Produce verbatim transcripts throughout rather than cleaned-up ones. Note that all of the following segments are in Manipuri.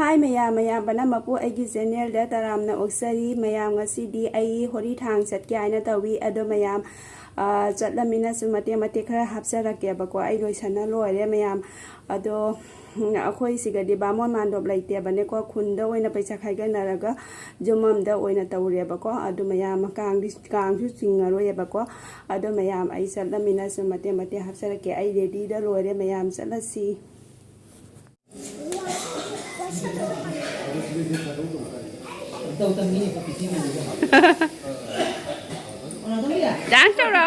ꯍꯥꯏ ꯃꯌꯥꯝ, ꯃꯌꯥꯝ ꯄꯨꯝꯅꯃꯛꯄꯨ ꯑꯩꯒꯤ ꯆꯦꯅꯦꯜꯗ ꯇꯔꯥꯝꯅ ꯑꯣꯛꯆꯔꯤ꯫ ꯃꯌꯥꯝ, ꯉꯁꯤꯗꯤ ꯑꯩ ꯍꯣꯔꯤ ꯊꯥꯡ ꯆꯠꯀꯦ ꯍꯥꯏꯅ ꯇꯧꯏ꯫ ꯑꯗꯣ ꯃꯌꯥꯝ, ꯑ, ꯆꯠꯂꯝꯃꯤꯅꯁꯨ ꯃꯇꯦꯛ ꯃꯇꯦꯛ ꯈꯔ ꯍꯥꯞꯆꯔꯛꯀꯦꯕꯀꯣ꯫ ꯑꯩ ꯂꯣꯏꯁꯟꯅ ꯂꯣꯏꯔꯦ ꯃꯌꯥꯝ꯫ ꯑꯗꯣ, ꯎꯝ, ꯑꯩꯈꯣꯏ ꯁꯤꯒꯗꯤ ꯕꯥꯃꯣꯟ ꯃꯥꯟꯗꯣꯞ ꯂꯩꯇꯦꯕꯅꯦꯀꯣ꯫ ꯈꯨꯟꯗ ꯑꯣꯏꯅ ꯄꯩꯁꯥ ꯈꯥꯏꯒꯠꯅꯔꯒ ꯌꯨꯝ ꯑꯃꯗ ꯑꯣꯏꯅ ꯇꯧꯔꯦꯕꯀꯣ꯫ ꯑꯗꯨ ꯃꯌꯥꯝ, ꯀꯥꯡꯗꯤ, ꯀꯥꯡꯁꯨ ꯆꯤꯡꯉꯔꯣꯏꯕꯀꯣ꯫ ꯑꯗꯣ ꯃꯌꯥꯝ, ꯑꯩ ꯆꯠꯂꯝꯃꯤꯅꯁꯨ ꯃꯇꯦꯛ ꯃꯇꯦꯛ ꯍꯥꯞꯆꯔꯛꯀꯦ꯫ ꯑꯩ ꯔꯦꯗꯤꯗ ꯂꯣꯏꯔꯦ ꯃꯌꯥꯝ, ꯆꯠꯂꯁꯤ꯫ ꯗꯥꯟꯁ ꯇꯧꯔꯣ꯫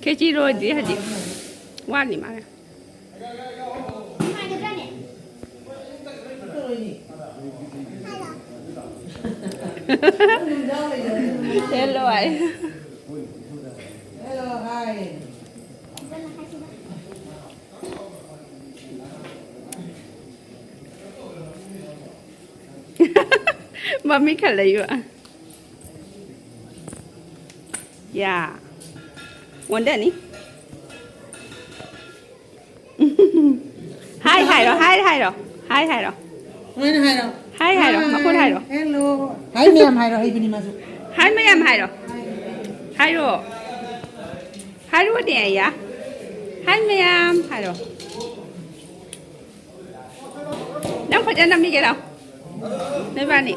ꯈꯦꯆꯤ ꯂꯣꯏꯗ꯭ꯔꯤ ꯍꯧꯖꯤꯛ꯫ ꯋꯥꯠꯂꯤ ꯃꯥꯜꯂꯦ꯫ ꯅꯨꯡꯉꯥꯏꯒꯗ꯭ꯔꯥꯅꯦ? ꯍꯦꯜꯂꯣ ꯍꯥꯏ꯫ ꯃꯃꯤ ꯈꯔ ꯂꯩꯌꯨ꯫ ꯌꯥ꯫ ꯑꯣꯟꯗꯅꯤ꯫ ꯍꯥꯏ ꯍꯥꯏꯔꯣ, ꯍꯥꯏ ꯍꯥꯏꯔꯣ, ꯍꯥꯏ ꯍꯥꯏꯔꯣ꯫ ꯁꯨꯃꯥꯏꯅ ꯍꯥꯏꯔꯣ꯫ ꯍꯥꯏ ꯍꯥꯏꯔꯣ, ꯃꯈꯨꯠ ꯍꯥꯏꯔꯣ꯫ ꯍꯦꯜꯂꯣ꯫ ꯍꯥꯏ ꯃꯌꯥꯝ ꯍꯥꯏꯔꯣ, ꯍꯩꯕꯅꯤ ꯃꯥꯁꯨ꯫ ꯍꯥꯏ ꯃꯌꯥꯝ ꯍꯥꯏꯔꯣ꯫ ꯍꯥꯏꯔꯣ꯫ ꯍꯥꯏꯔꯣꯅꯦ ꯑꯌꯥ꯫ ꯍꯥꯏ ꯃꯌꯥꯝ ꯍꯥꯏꯔꯣ꯫ ꯅꯪ ꯐꯖꯅ ꯅꯝꯕꯤꯒꯦ ꯂꯥꯎ꯫ ꯅꯣꯏꯕꯥꯅꯤ꯫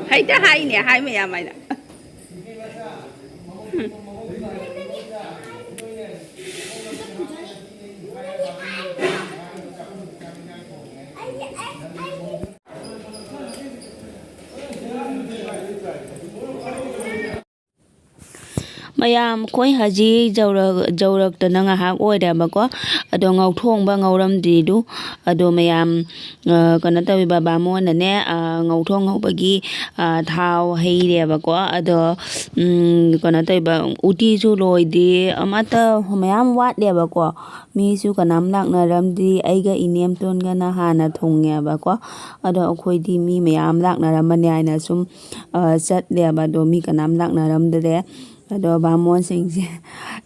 ꯍꯩꯇ ꯍꯥꯏꯅꯦ, ꯍꯥꯏ ꯃꯌꯥꯝ ꯍꯥꯏꯅ꯫ ꯃꯌꯥꯝ, ꯑꯩꯈꯣꯏ ꯍꯧꯖꯤꯛ ꯌꯧꯔꯛ-, ꯌꯧꯔꯛꯇꯅ ꯉꯥꯏꯍꯥꯛ ꯑꯣꯏꯔꯦꯕꯀꯣ꯫ ꯑꯗꯣ ꯉꯧꯊꯣꯡꯕ ꯉꯧꯔꯝꯗ꯭ꯔꯤꯗꯨ꯫ ꯑꯗꯣ ꯃꯌꯥꯝ, ꯑ, ꯀꯩꯅꯣ ꯇꯧꯋꯤ, ꯕꯕꯥ ꯃꯣꯟꯅꯅꯦ, ꯑ, ꯉꯧꯊꯣꯡ ꯉꯧꯕꯒꯤ, ꯑ, ꯊꯥꯎ ꯍꯩꯔꯦꯕꯀꯣ꯫ ꯑꯗꯣ, ꯎꯝ, ꯀꯩꯅꯣ ꯇꯧꯋꯤꯕ, ꯎꯇꯤꯁꯨ ꯂꯣꯏꯗ꯭ꯔꯤ, ꯑꯃꯠꯇ ꯃꯌꯥꯝ ꯋꯥꯠꯂꯦꯕꯀꯣ꯫ ꯃꯤꯁꯨ ꯀꯅꯥꯝ ꯂꯥꯛꯅꯔꯝꯗ꯭ꯔꯤ, ꯑꯩꯒ ꯏꯅꯦꯝꯇꯣꯟꯒꯅ ꯍꯥꯟꯅ ꯊꯣꯡꯉꯦꯕꯀꯣ꯫ ꯑꯗꯣ ꯑꯩꯈꯣꯏꯗꯤ ꯃꯤ ꯃꯌꯥꯝ ꯂꯥꯛꯅꯔꯝꯃꯅꯤ ꯍꯥꯏꯅ ꯁꯨꯝ, ꯑ, ꯆꯠꯂꯦꯕ꯫ ꯑꯗꯣ ꯃꯤ ꯀꯅꯥꯝ ꯂꯥꯛꯅꯔꯝꯗ꯭ꯔꯦ꯫ ꯑꯗꯣ ꯕꯥꯃꯣꯟꯁꯤꯡꯁꯦ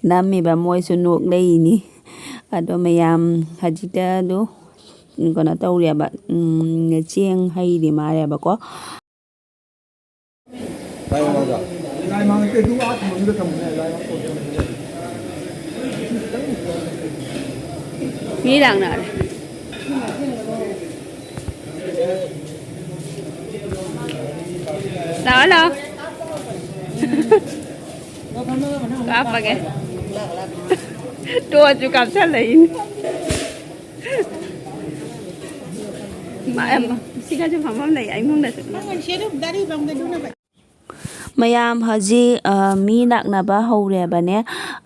ꯅꯝꯃꯤꯕ, ꯃꯣꯏꯁꯨ ꯅꯣꯛꯂꯛꯏꯅꯤ꯫ ꯑꯗꯣ ꯃꯌꯥꯝ ꯍꯧꯖꯤꯛꯇ ꯑꯗꯨ ꯀꯩꯅꯣ ꯇꯧꯔꯦꯕ, ꯎꯝ, ꯆꯦꯡ ꯍꯩꯔꯤ ꯃꯥꯜꯂꯦꯕꯀꯣ꯫ ꯃꯤ ꯂꯥꯛꯅꯔꯦ꯫ ꯂꯥꯛꯑꯣ, ꯂꯥꯛꯑꯣ꯫ ꯀꯥꯞꯄꯒꯦ꯫ ꯇꯣꯁꯨ ꯀꯥꯞꯁꯜꯂꯛꯏꯅꯤ꯫ ꯃꯥ-, ꯁꯤꯒꯁꯨ ꯐꯝꯐꯝ ꯂꯩ, ꯑꯩꯉꯣꯟꯗꯁꯨ꯫ ꯃꯌꯥꯝ ꯍꯧꯖꯤꯛ, ꯑ, ꯃꯤ ꯂꯥꯛꯅꯕ ꯍꯧꯔꯦꯕꯅꯦ꯫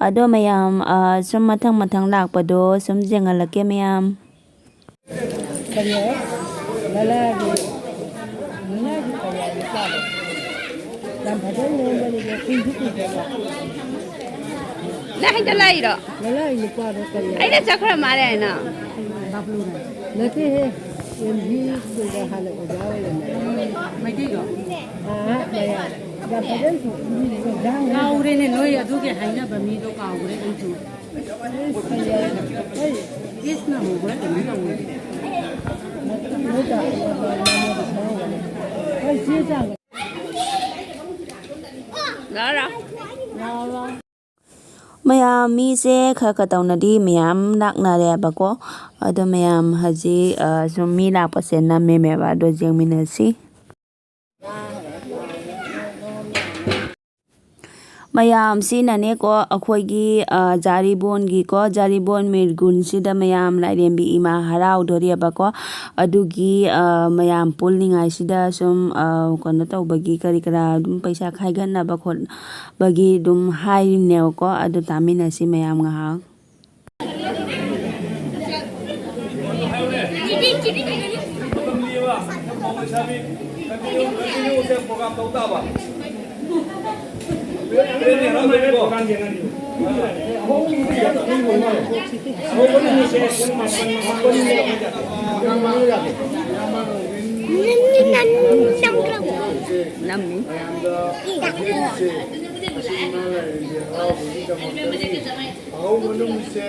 ꯑꯗꯣ ꯃꯌꯥꯝ, ꯑ, ꯁꯨꯝ ꯃꯊꯪ ꯃꯊꯪ ꯂꯥꯛꯄꯗꯣ ꯁꯨꯝ ꯌꯦꯡꯍꯜꯂꯛꯀꯦ ꯃꯌꯥꯝ꯫ ꯀꯔꯤ ꯍꯥꯏ? ꯂꯂꯥꯒꯤ, ꯂꯂꯥꯒꯤ ꯀꯔꯤ ꯍꯥꯏ? ꯅꯨꯄꯥꯗꯣ꯫ ꯌꯥꯝ ꯐꯖꯅ ꯂꯣꯟꯕꯅꯤꯗ, ꯀꯨꯏꯁꯨ ꯀꯨꯏꯗ꯭ꯔꯤꯕ꯫ ꯅꯪ ꯍꯦꯛꯇ ꯂꯥꯛꯏꯔꯣ? ꯂꯂꯥꯒꯤ ꯅꯨꯄꯥꯗꯣ ꯀꯔꯤ ꯍꯥꯏ? ꯑꯩꯅ ꯆꯠꯈ꯭ꯔ ꯃꯥꯜꯂꯦ ꯍꯥꯏꯅ꯫ ꯕꯥꯕꯂꯨꯅ꯫ ꯅꯠꯇꯦꯍꯦ, ꯑꯦꯝ ꯖꯤ ꯁ꯭ꯀꯨꯜꯗ ꯍꯥꯟꯅ ꯑꯣꯖꯥ ꯑꯣꯏꯔꯝꯃꯦ꯫ ꯃꯩꯇꯩꯂꯣ? ꯑꯥ, ꯃꯌꯥꯝ꯫ ꯌꯥꯝ ꯐꯖꯅ ꯊꯣꯛ-, ꯀꯥꯎꯔꯦꯅꯦ, ꯅꯣꯏ ꯑꯗꯨꯒꯤ ꯍꯥꯏꯅꯕ ꯃꯤꯗꯣ ꯀꯥꯎꯔꯦ ꯑꯩꯁꯨ꯫ ꯏꯁꯅ ꯍꯧꯕ꯭ꯔꯥ ꯀꯩꯅꯣ ꯇꯧꯋꯦ꯫ ꯃꯌꯥꯝ ꯃꯤꯁꯦ ꯈꯔ ꯈꯔ ꯇꯧꯅꯗꯤ ꯃꯌꯥꯝ ꯂꯥꯛꯅꯔꯦꯕꯀꯣ꯫ ꯑꯗꯣ ꯃꯌꯥꯝ ꯍꯧꯖꯤꯛ, ꯑ, ꯁꯨꯝ ꯃꯤ ꯂꯥꯛꯄꯁꯦ ꯅꯝꯃꯦꯃꯦꯕ꯫ ꯑꯗꯣ ꯌꯦꯡꯃꯤꯟꯅꯁꯤ꯫ ꯃꯌꯥꯝꯁꯤꯅꯅꯦꯀꯣ, ꯑꯩꯈꯣꯏꯒꯤ, ꯑ, ꯖꯥꯔꯤꯕꯣꯟꯒꯤꯀꯣ, ꯖꯥꯔꯤꯕꯣꯟ ꯃꯤꯔꯒꯨꯟꯁꯤꯗ ꯃꯌꯥꯝ ꯂꯥꯏꯔꯦꯝꯕꯤ ꯏꯃꯥ ꯍꯔꯥꯎꯗꯣꯔꯤꯕꯀꯣ꯫ ꯑꯗꯨꯒꯤ, ꯑ, ꯃꯌꯥꯝ ꯄꯨꯜꯂꯤꯉꯩꯁꯤꯗ ꯁꯨꯝ, ꯑ, ꯀꯩꯅꯣ ꯇꯧꯕꯒꯤ, ꯀꯔꯤ ꯀꯔꯥ ꯑꯗꯨꯝ ꯄꯩꯁꯥ ꯈꯥꯏꯒꯠꯅꯕ ꯈꯣꯠꯄꯒꯤ ꯑꯗꯨꯝ ꯍꯥꯏꯔꯤꯕꯅꯦꯕꯀꯣ꯫ ꯑꯗꯨ ꯇꯥꯃꯤꯟꯅꯁꯤ ꯃꯌꯥꯝ ꯉꯥꯏꯍꯥꯛ꯫ ꯅꯝꯃꯤ꯫ ꯑꯍꯧꯕ ꯅꯨꯃꯤꯠꯁꯦ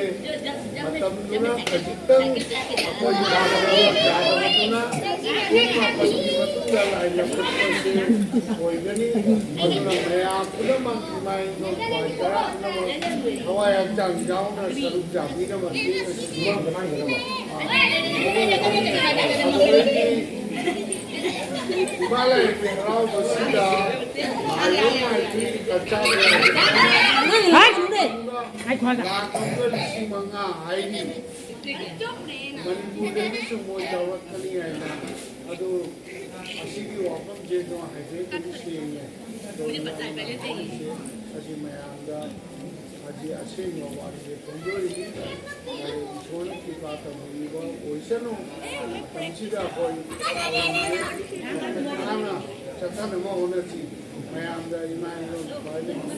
ꯃꯇꯝꯗꯨꯅ ꯈꯖꯤꯛꯇꯪ ꯑꯩꯈꯣꯏꯒꯤ ꯌꯥꯗꯕꯗꯨꯅ ꯄꯨꯡ ꯃꯥꯄꯟꯒꯤ ꯃꯇꯨꯡꯗ ꯂꯥꯏ ꯂꯧꯈꯠꯄꯁꯦ ꯑꯣꯏꯒꯅꯤ꯫ ꯑꯗꯨꯅ ꯃꯌꯥꯝ ꯄꯨꯝꯅꯃꯛ ꯏꯃꯥ ꯏꯟꯗꯣꯜ ꯈ꯭ꯋꯥꯏ ꯇꯔꯥ ꯄꯨꯝꯅꯃꯛ ꯊꯋꯥꯏ ꯍꯛꯆꯥꯡ ꯌꯥꯎꯅ ꯁꯔꯨꯛ ꯌꯥꯕꯤꯅꯕ ꯑꯗꯨꯗꯒꯤ ꯏꯃꯥ ꯂꯥꯏꯔꯦꯝꯕꯤ ꯍꯔꯥꯎꯕꯁꯤꯗ ꯃꯥꯏꯕ ꯃꯥꯏꯕꯤ ꯀꯆꯥ ꯂꯥꯛ ꯑꯃꯒ ꯂꯤꯁꯤꯡ ꯃꯉꯥ ꯍꯥꯏꯔꯤ꯫ ꯃꯅꯤꯄꯨꯔꯗꯒꯤꯁꯨ ꯃꯣꯏ ꯌꯥꯎꯔꯛꯀꯅꯤ ꯍꯥꯏꯅ꯫ ꯑꯗꯨ ꯑꯁꯤꯒꯤ ꯋꯥꯐꯝꯁꯦ ꯑꯗꯨꯝ ꯍꯥꯏꯐꯦꯠ ꯑꯗꯨꯝ ꯁꯦꯡꯉꯦ꯫ ꯑꯗꯣ ꯃꯌꯥꯝꯅ ꯍꯥꯏꯔꯤꯁꯦ ꯑꯁꯤ ꯃꯌꯥꯝꯗ ꯍꯥꯏꯗꯤ ꯑꯁꯦꯡꯕ ꯋꯥꯔꯤꯁꯦ ꯐꯣꯡꯗꯣꯔꯤꯅꯤ꯫ ꯏꯁꯣꯔꯅ ꯀ꯭ꯔꯤꯄꯥ ꯇꯧꯕꯤꯕ ꯑꯣꯏꯁꯅꯨ꯫ ꯃꯇꯝꯁꯤꯗ ꯑꯩꯈꯣꯏ ꯊꯧꯔꯝꯁꯦ ꯅꯥꯟꯅ ꯆꯠꯊꯅꯕ ꯍꯣꯠꯅꯁꯤ꯫ ꯃꯌꯥꯝꯗ ꯏꯃꯥ ꯏꯕꯦꯟ ꯈ꯭ꯋꯥꯏꯗꯒꯤ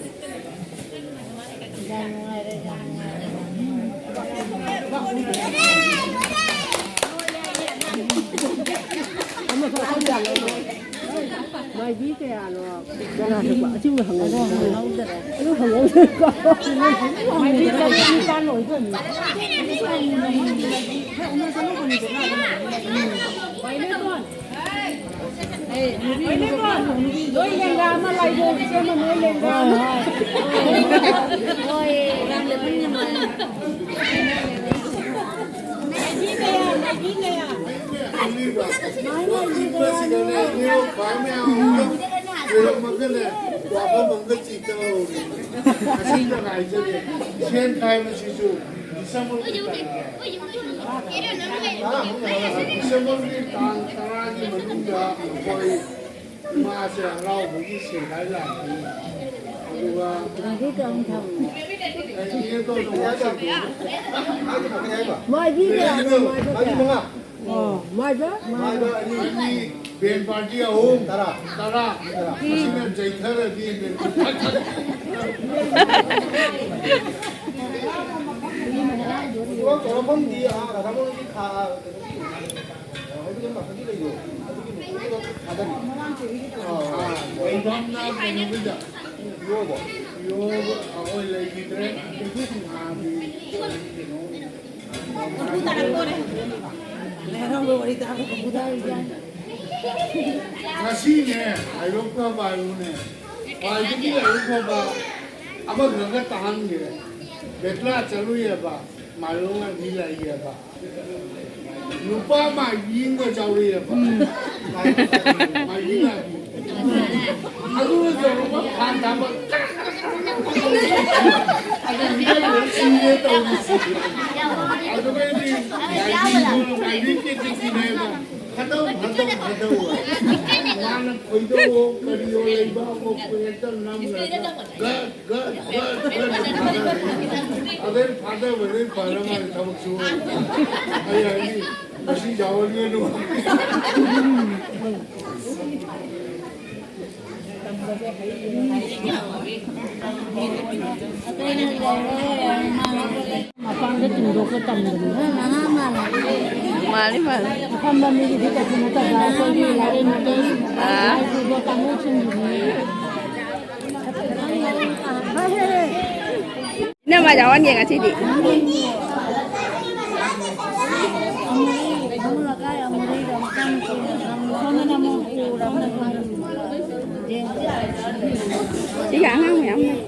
ꯃꯥꯏꯕꯤ ꯀꯌꯥꯅꯣ? ꯀꯅꯥ ꯍꯪꯕ? ꯑꯁꯤꯕꯨ ꯍꯪꯍꯧꯗ꯭ꯔꯦ꯫ ꯑꯗꯨ ꯍꯪꯍꯧꯗ꯭ꯔꯦꯀꯣ꯫ ꯃꯥꯏꯕꯤ ꯇꯔꯨꯛ ꯅꯤꯄꯥꯟ ꯑꯣꯏꯗꯣꯏꯅꯤ꯫ ꯅꯣꯏ ꯂꯦꯡꯒꯥ ꯑꯃ ꯂꯥꯏꯕꯧ ꯏꯆꯦ ꯑꯃ, ꯅꯣꯏ ꯂꯦꯡꯒꯥ ꯑꯃ꯫ ꯍꯣꯏ, ꯍꯣꯏ꯫ ꯃꯥꯏꯕꯤ ꯀꯌꯥ, ꯃꯥꯏꯕꯤ ꯀꯌꯥ? ꯅꯣꯛꯅꯤꯡꯕꯁꯤꯗꯅꯦ, ꯏꯅꯦ ꯈ꯭ꯋꯥꯏ ꯃꯌꯥꯝ ꯑꯃ ꯂꯩꯔꯝꯃꯒꯅꯦ, ꯋꯥꯐꯝ ꯑꯃꯒ ꯆꯤꯛꯇ ꯍꯧꯔꯤ꯫ ꯑꯁꯤꯗ ꯉꯥꯏꯖꯒꯦ꯫ ꯁꯦꯟ ꯈꯥꯏꯕꯁꯤꯁꯨ ꯗꯤꯁꯦꯝꯕꯔꯒꯤ ꯇꯥꯡ, ꯗꯤꯁꯦꯝꯕꯔꯒꯤ ꯇꯥꯡ ꯇꯔꯥꯒꯤ ꯃꯅꯨꯡꯗ ꯑꯩꯈꯣꯏ ꯏꯃꯥꯁꯦ ꯍꯔꯥꯎꯕꯒꯤ ꯁꯦꯟ ꯈꯥꯏ ꯂꯥꯛꯀꯅꯤ꯫ ꯑꯗꯨꯒ ꯏꯅꯦꯗꯣ ꯑꯗꯨꯝ ꯋꯥꯁꯛ ꯃꯥꯏꯕꯤꯒ ꯀꯩꯅꯣ, ꯃꯥꯏꯕꯒ꯫ ꯃꯥꯏꯕ? ꯑꯣ, ꯃꯥꯏꯕ? ꯃꯥꯏꯕ ꯑꯅꯤ, ꯑꯅꯤ, ꯕꯦꯟ ꯄꯥꯔꯇꯤ ꯑꯍꯨꯝ, ꯇꯔꯥ꯫ ꯇꯔꯥ꯫ ꯇꯔꯥ꯫ ꯑꯁꯤꯅ ꯆꯩꯊꯔꯗꯤ ꯕꯦꯟ ꯄꯥꯔꯇꯤ ꯊꯕꯛ ꯇꯧꯔꯐꯝꯗꯤ, ꯑꯥ, ꯔꯥꯙꯥꯃꯣꯍꯟꯒꯤ ꯈꯥ-, ꯍꯥꯏꯕꯗꯤ ꯑꯃ ꯈꯛꯇꯤ ꯂꯩꯌꯦ꯫ ꯑꯗꯨꯒꯤ ꯊꯥꯗꯔꯤ꯫ ꯑꯥ, ꯂꯩꯐꯝꯅ ꯀꯩꯅꯣꯒꯤꯗ꯫ ꯌꯣꯕ꯫ ꯌꯣꯕ, ꯑꯩꯈꯣꯏ ꯂꯩꯈꯤꯗ꯭ꯔꯦ꯫ ꯉꯁꯤꯅꯦ, ꯂꯥꯏꯕꯛ ꯐꯕ ꯍꯥꯏꯕꯨꯅꯦ, ꯈ꯭ꯋꯥꯏꯗꯒꯤ ꯂꯥꯏꯕꯛ ꯐꯕ ꯑꯃꯈꯛꯀ ꯇꯥꯍꯟꯒꯦ꯫ ꯕꯦꯇ꯭ꯔꯥ ꯆꯠꯂꯨꯏꯑꯕ, ꯃꯥꯏꯕꯝ ꯒꯥꯟꯙꯤ ꯂꯩꯌꯦꯕ꯫ ꯅꯨꯄꯥ ꯃꯥꯏꯕꯤ ꯑꯃꯒ ꯆꯥꯎꯔꯛꯑꯦꯕ꯫ ꯃꯥꯏꯕꯤ ꯃꯥꯏꯕꯤ꯫ ꯑꯗꯨꯅ ꯇꯧꯔꯒ ꯐꯥꯟ ꯊꯥꯕ꯫ ꯑꯗ ꯃꯤꯑꯣꯏꯕ ꯁꯤꯔꯦ ꯇꯧꯔꯤꯁꯦ꯫ ꯑꯗꯨꯒꯩꯗꯤ ꯃꯥꯏꯕꯤꯗꯣ, ꯃꯥꯏꯕꯤ ꯀꯦꯇꯦꯒꯣꯔꯤꯅꯦꯕ꯫ ꯐꯥꯗꯧ, ꯐꯥꯗꯧ, ꯐꯥꯗꯧ꯫ ꯃꯥꯅ ꯈꯣꯏꯗꯧꯑꯣ, ꯀꯔꯤꯑꯣ ꯂꯩꯕ ꯑꯃ ꯍꯦꯛꯇ ꯅꯝꯈ꯭ꯔꯒ ꯒꯠ, ꯒꯠ, ꯒꯠ, ꯒꯠ ꯐꯥꯗꯔꯦ꯫ ꯑꯗꯩ ꯐꯥꯗꯕꯗꯩ ꯐꯔ ꯃꯥꯜꯂꯦ ꯊꯕꯛ ꯁꯨꯕ꯫ ꯑꯩ ꯍꯥꯏꯅꯤ, ꯃꯁꯤ ꯌꯥꯎꯍꯟꯒꯅꯨ꯫ ꯃꯄꯥꯟꯗ ꯇꯤꯡꯊꯣꯛꯄ ꯇꯝꯕꯅꯤ꯫ ꯃꯥꯅꯤ, ꯃꯥꯅꯤ꯫ ꯑꯐꯝꯕ ꯃꯤꯒꯤꯗꯤ ꯀꯩꯁꯨ ꯅꯠꯇꯕ, ꯑꯩꯈꯣꯏꯒꯤ ꯂꯥꯏꯔꯩ ꯃꯤꯒꯤ ꯑꯥ꯫ ꯂꯥꯏ ꯄꯨꯕ ꯀꯥꯡꯕꯨꯁꯤꯡꯒꯤꯅꯤ꯫ ꯏꯅꯝꯃ ꯌꯥꯎꯍꯟꯒꯦ ꯉꯁꯤꯗꯤ꯫ ꯁꯤꯒꯤ ꯑꯉꯥꯡ ꯃꯌꯥꯝ ꯂꯩ꯫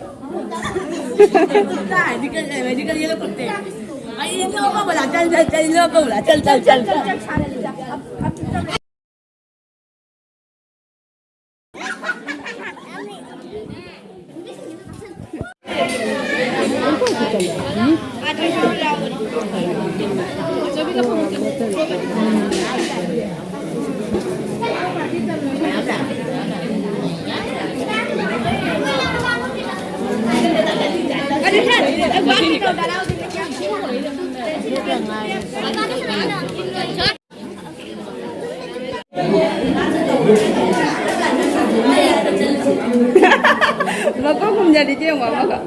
ꯃꯀꯣꯛ ꯈꯨꯝꯖꯤꯜꯂꯤꯁꯦ ꯌꯦꯡꯉꯣ, ꯑꯃꯒ꯫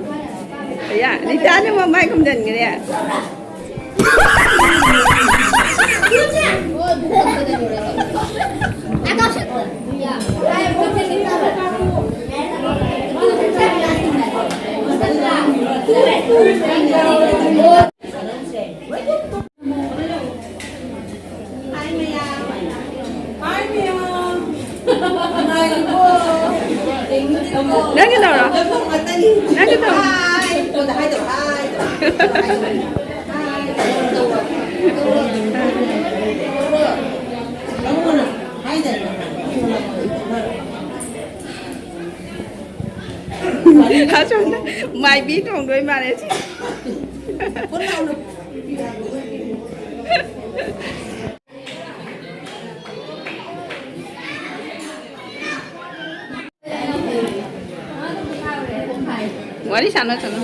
ꯌꯥ, ꯅꯤꯇꯥꯅ ꯃꯃꯥꯏ ꯈꯨꯝꯖꯤꯟꯈ꯭ꯔꯦ꯫ ꯅꯪꯒꯤ ꯇꯧꯔꯣ꯫ ꯅꯪꯒꯤ ꯇꯧꯔꯣ꯫ ꯑꯁꯣꯝꯗ ꯃꯥꯏꯕꯤ ꯊꯣꯡꯗꯣꯏ ꯃꯥꯜꯂꯦ꯫ ꯋꯥꯔꯤ ꯁꯥꯟꯅꯁꯅꯨ꯫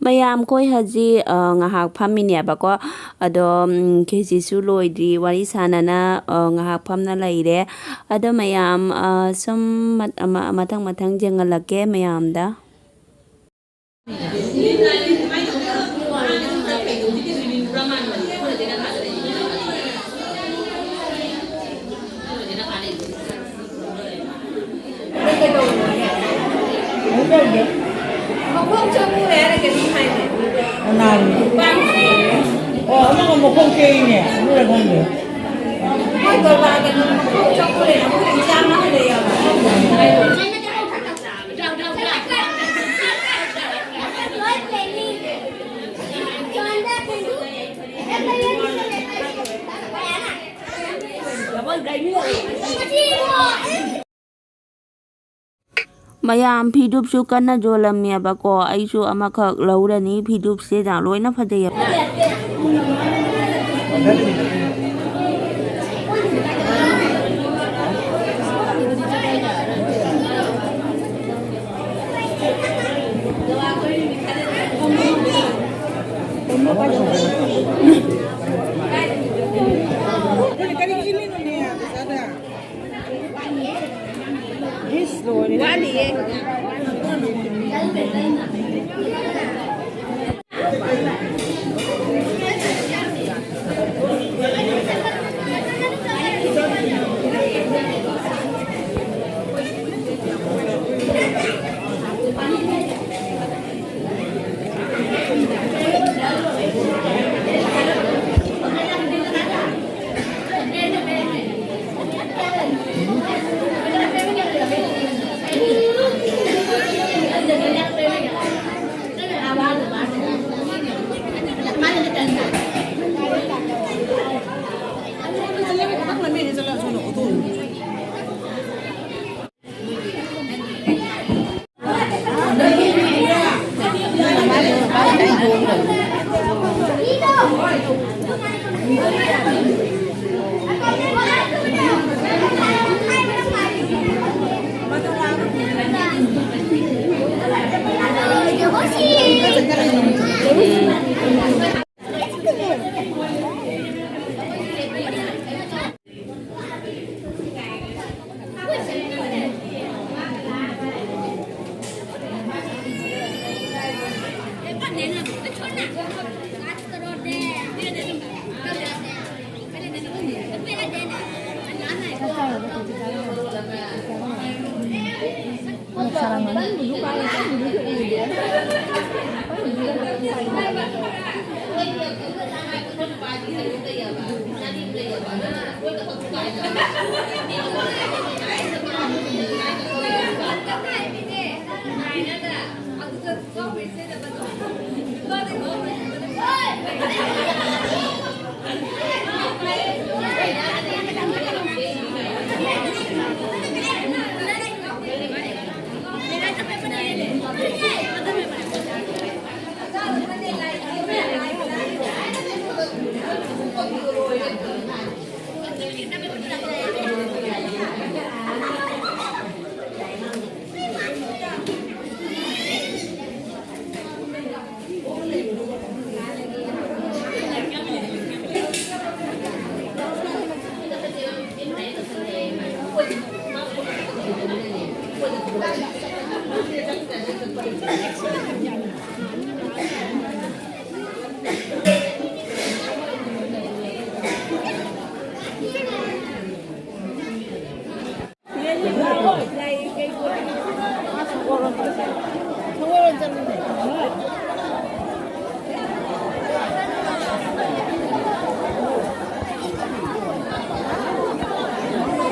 ꯃꯌꯥꯝ, ꯑꯩꯈꯣꯏ ꯍꯧꯖꯤꯛ, ꯑ, ꯉꯥꯏꯍꯥꯛ ꯐꯝꯃꯤꯅꯦꯕꯀꯣ꯫ ꯑꯗꯣ, ꯎꯝ, ꯈꯦꯆꯤꯁꯨ ꯂꯣꯏꯗ꯭ꯔꯤ, ꯋꯥꯔꯤ ꯁꯥꯟꯅꯅ, ꯑ, ꯉꯥꯏꯍꯥꯛ ꯐꯝꯅ ꯂꯩꯔꯦ꯫ ꯑꯗꯣ ꯃꯌꯥꯝ, ꯑ, ꯁꯨꯝ ꯃꯠ-, ꯑꯃ-, ꯃꯊꯪ ꯃꯊꯪ ꯌꯦꯡꯍꯜꯂꯛꯀꯦ ꯃꯌꯥꯝꯗ꯫ ꯃꯈꯣꯡ ꯆꯣꯠꯄꯨꯔꯦ ꯍꯥꯏꯔ ꯀꯩꯅꯣꯝ ꯍꯥꯏꯅꯦ꯫ ꯀꯅꯥꯅꯣ? ꯄꯥꯝꯃꯤ꯫ ꯑꯣ, ꯑꯃꯒ ꯃꯈꯣꯡ ꯇꯦꯛꯏꯅꯦ꯫ ꯑꯗꯨꯔ ꯈꯪꯗꯦ꯫ ꯃꯣꯏ ꯗꯣꯔꯕꯥꯔꯒ ꯃꯈꯣꯡ ꯆꯣꯠꯄꯨꯔꯦ꯫ ꯑꯩꯈꯣꯏ ꯏꯆꯥ ꯑꯃ ꯍꯜꯂꯛꯑꯦ ꯌꯥꯎꯔꯦ꯫ ꯃꯌꯥꯝ, ꯐꯤꯗꯨꯞꯁꯨ ꯀꯟꯅ ꯌꯣꯜꯂꯝꯃꯦꯕꯀꯣ꯫ ꯑꯩꯁꯨ ꯑꯃꯈꯛ ꯂꯧꯔꯅꯤ꯫ ꯐꯤꯗꯨꯞꯁꯦ ꯌꯥꯝ ꯂꯣꯏꯅ ꯐꯖꯩꯌꯦꯕ꯫ ꯋꯥꯠꯂꯤꯌꯦ꯫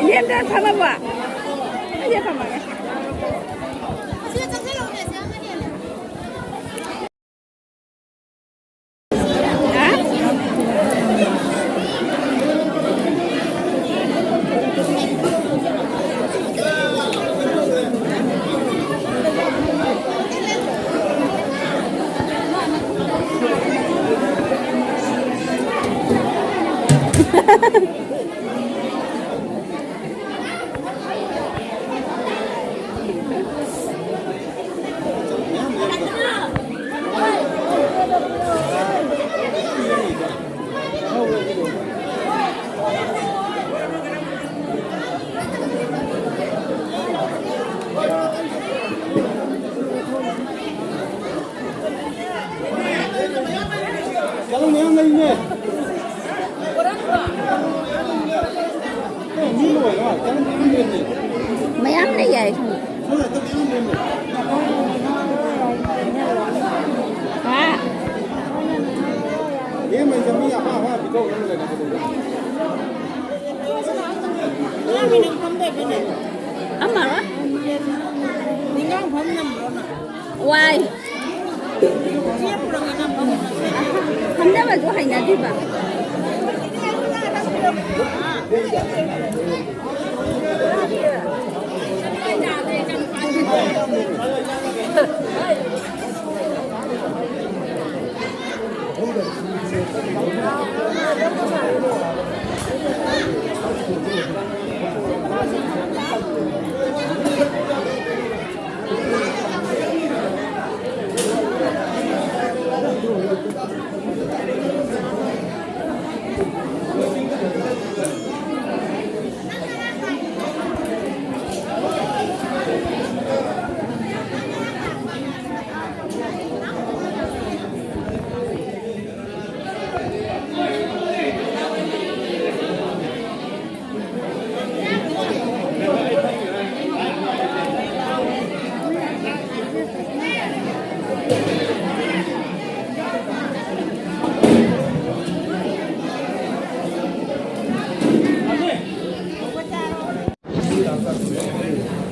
ꯂꯦꯝꯗꯅ ꯊꯝꯃꯕꯣ? ꯑꯩꯁꯦ ꯊꯝꯃꯒꯦ꯫ ꯃꯌꯥꯝ ꯂꯩ ꯌꯥꯏ꯫ ꯍꯥ? ꯑꯃ? ꯋꯥꯏ꯫ ꯐꯝꯗꯕꯁꯨ ꯍꯩꯅꯗ꯭ꯔꯤꯕ꯫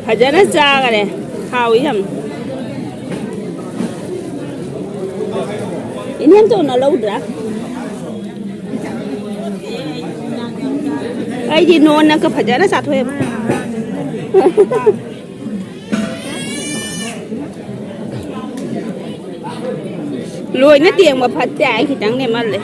ꯐꯖꯅ ꯆꯥꯈꯔꯦ꯫ ꯍꯥꯎꯏ ꯌꯥꯝ꯫ ꯏꯅꯦꯝꯇꯣꯟꯅ ꯂꯧꯗ꯭ꯔꯥ? ꯑꯩꯗꯤ ꯅꯣꯟꯅꯒ ꯐꯖꯅ ꯆꯥꯊꯣꯛꯑꯦꯕ꯫ ꯂꯣꯏꯅ ꯇꯦꯡꯕ ꯐꯠꯇꯦ, ꯑꯩ ꯈꯤꯇꯪ ꯅꯦꯝꯍꯜꯂꯦ꯫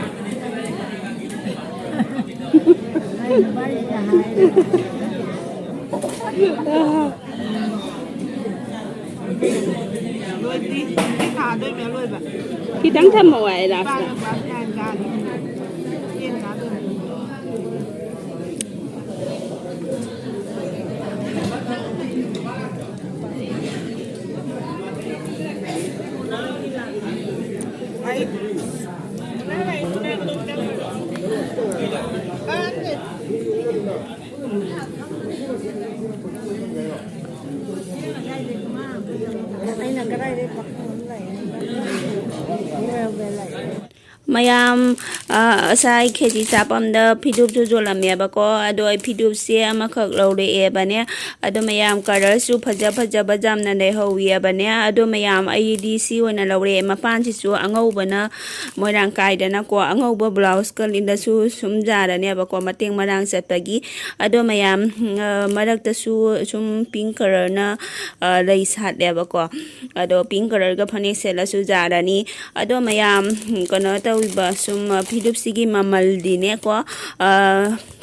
ꯈꯤꯇꯪ ꯊꯝꯃꯣ ꯍꯥꯏ ꯂꯥꯁꯇ꯫ ꯑꯩꯅ ꯀꯗꯥꯏꯗꯩ ꯄꯥꯈꯪ ꯑꯃ ꯂꯩ? ꯃꯌꯥꯝ, ꯑ, ꯉꯁꯥꯏ ꯈꯦꯆꯤ ꯆꯥꯐꯝꯗ ꯐꯤꯗꯨꯞꯁꯨ ꯌꯣꯜꯂꯝꯃꯦꯕꯀꯣ꯫ ꯑꯗꯣ ꯑꯩ ꯐꯤꯗꯨꯞꯁꯦ ꯑꯃꯈꯛ ꯂꯧꯔꯛꯑꯦꯕꯅꯦ꯫ ꯑꯗꯣ ꯃꯌꯥꯝ, ꯀꯂꯔꯁꯨ ꯐꯖ ꯐꯖꯕ ꯌꯥꯝꯅ ꯂꯩꯍꯧꯋꯦꯕꯅꯦ꯫ ꯑꯗꯣ ꯃꯌꯥꯝ, ꯑꯩꯗꯤ ꯁꯤ ꯑꯣꯏꯅ ꯂꯧꯔꯛꯑꯦ꯫ ꯃꯄꯥꯟꯁꯤꯁꯨ ꯑꯉꯧꯕꯅ ꯃꯣꯏꯔꯥꯡ ꯀꯥꯏꯗꯅꯀꯣ, ꯑꯉꯧꯕ ꯕ꯭ꯂꯥꯎꯁꯀ ꯂꯤꯠꯂꯁꯨ ꯁꯨꯝ ꯌꯥꯔꯅꯦꯕꯀꯣ, ꯃꯇꯦꯡ ꯃꯔꯥꯡ ꯆꯠꯄꯒꯤ꯫ ꯑꯗꯣ ꯃꯌꯥꯝ, ꯑ, ꯃꯔꯛꯇꯁꯨ ꯁꯨꯝ ꯄꯤꯡ ꯀꯂꯔꯅ, ꯑ, ꯂꯩ ꯁꯥꯠꯂꯦꯕꯀꯣ꯫ ꯑꯗꯣ ꯄꯤꯡ ꯀꯂꯔꯒ ꯐꯅꯦꯛ ꯁꯦꯠꯂꯁꯨ ꯌꯥꯔꯅꯤ꯫ ꯑꯗꯣ ꯃꯌꯥꯝ, ꯀꯩꯅꯣ ꯇꯧꯕ, ꯁꯨꯝ, ꯑ, ꯐꯤꯗꯨꯞꯁꯤꯒꯤ ꯃꯃꯜꯗꯤꯅꯦꯀꯣ, ꯑ,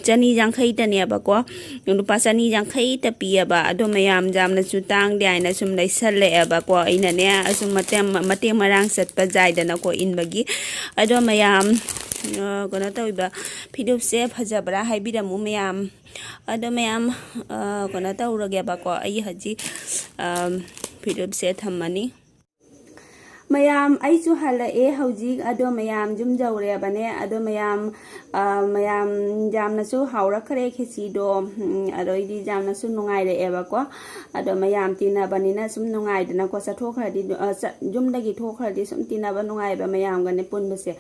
ꯆꯅꯤ ꯌꯥꯡꯈꯩꯇꯅꯦꯕꯀꯣ꯫ ꯂꯨꯄꯥ ꯆꯅꯤ ꯌꯥꯡꯈꯩꯇ ꯄꯤꯌꯦꯕ꯫ ꯑꯗꯣ ꯃꯌꯥꯝ, ꯌꯥꯝꯅꯁꯨ ꯇꯥꯡꯗꯦ ꯍꯥꯏꯅ ꯁꯨꯝ ꯂꯩꯁꯜꯂꯛꯑꯦꯕꯀꯣ꯫ ꯑꯩꯅꯅꯦ, ꯑꯁꯨꯝ ꯃꯇꯦꯡ, ꯃꯇꯦꯡ ꯃꯔꯥꯡ ꯆꯠꯄ ꯌꯥꯏꯗꯅꯀꯣ ꯏꯟꯕꯒꯤ꯫ ꯑꯗꯣ ꯃꯌꯥꯝ, ꯑ, ꯀꯩꯅꯣ ꯇꯧꯕ, ꯐꯤꯗꯨꯞꯁꯦ ꯐꯖꯕ꯭ꯔꯥ ꯍꯥꯏꯕꯤꯔꯝꯃꯨ ꯃꯌꯥꯝ꯫ ꯑꯗꯣ ꯃꯌꯥꯝ, ꯑ, ꯀꯩꯅꯣ ꯇꯧꯔꯒꯦꯕꯀꯣ꯫ ꯑꯩ ꯍꯧꯖꯤꯛ, ꯑ, ꯐꯤꯗꯨꯞꯁꯦ ꯊꯝꯃꯅꯤ꯫ ꯃꯌꯥꯝ, ꯑꯩꯁꯨ ꯍꯜꯂꯛꯑꯦ ꯍꯧꯖꯤꯛ꯫ ꯑꯗꯣ ꯃꯌꯥꯝ, ꯌꯨꯝ ꯌꯧꯔꯦꯕꯅꯦ꯫ ꯑꯗꯣ ꯃꯌꯥꯝ, ꯑ, ꯃꯌꯥꯝ, ꯌꯥꯝꯅꯁꯨ ꯍꯥꯎꯔꯛꯈ꯭ꯔꯦ ꯈꯦꯆꯤꯗꯣ꯫ ꯎꯝ, ꯑꯗꯩꯗꯤ ꯌꯥꯝꯅꯁꯨ ꯅꯨꯡꯉꯥꯏꯔꯛꯑꯦꯕꯀꯣ꯫ ꯑꯗꯣ ꯃꯌꯥꯝ ꯇꯤꯟꯅꯕꯅꯤꯅ ꯁꯨꯝ ꯅꯨꯡꯉꯥꯏꯗꯅꯀꯣ꯫ ꯆꯠꯊꯣꯛꯈ꯭ꯔꯗꯤ, ꯑ, ꯆꯠ-, ꯌꯨꯝꯗꯒꯤ ꯊꯣꯛꯈ꯭ꯔꯗꯤ ꯁꯨꯝ ꯇꯤꯟꯅꯕ ꯅꯨꯡꯉꯥꯏꯕ ꯃꯌꯥꯝꯒꯅꯦ ꯄꯨꯟꯕꯁꯦ꯫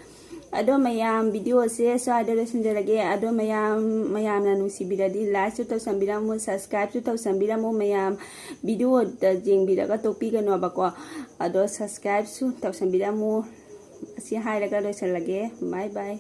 ꯑꯗꯣ ꯃꯌꯥꯝ, ꯚꯤꯗꯤꯑꯣꯁꯦ ꯁ꯭ꯋꯥꯏꯗ ꯂꯣꯏꯁꯤꯟꯖꯔꯒꯦ꯫ ꯑꯗꯣ ꯃꯌꯥꯝ, ꯃꯌꯥꯝꯅ ꯅꯨꯡꯁꯤꯕꯤꯔꯗꯤ ꯂꯥꯏꯛꯁꯨ ꯇꯧꯁꯟꯕꯤꯔꯝꯃꯨ, ꯁꯕꯁꯀ꯭ꯔꯥꯏꯕꯁꯨ ꯇꯧꯁꯟꯕꯤꯔꯝꯃꯨ꯫ ꯃꯌꯥꯝ ꯚꯤꯗꯤꯑꯣꯗ ꯌꯦꯡꯕꯤꯔꯒ ꯇꯣꯛꯄꯤꯒꯅꯣꯕꯀꯣ꯫ ꯑꯗꯣ ꯁꯕꯁꯀ꯭ꯔꯥꯏꯕꯁꯨ ꯇꯧꯁꯟꯕꯤꯔꯝꯃꯨ꯫ ꯑꯁꯤ ꯍꯥꯏꯔꯒ ꯂꯣꯏꯁꯤꯜꯂꯒꯦ꯫ ꯕꯥꯏ ꯕꯥꯏ꯫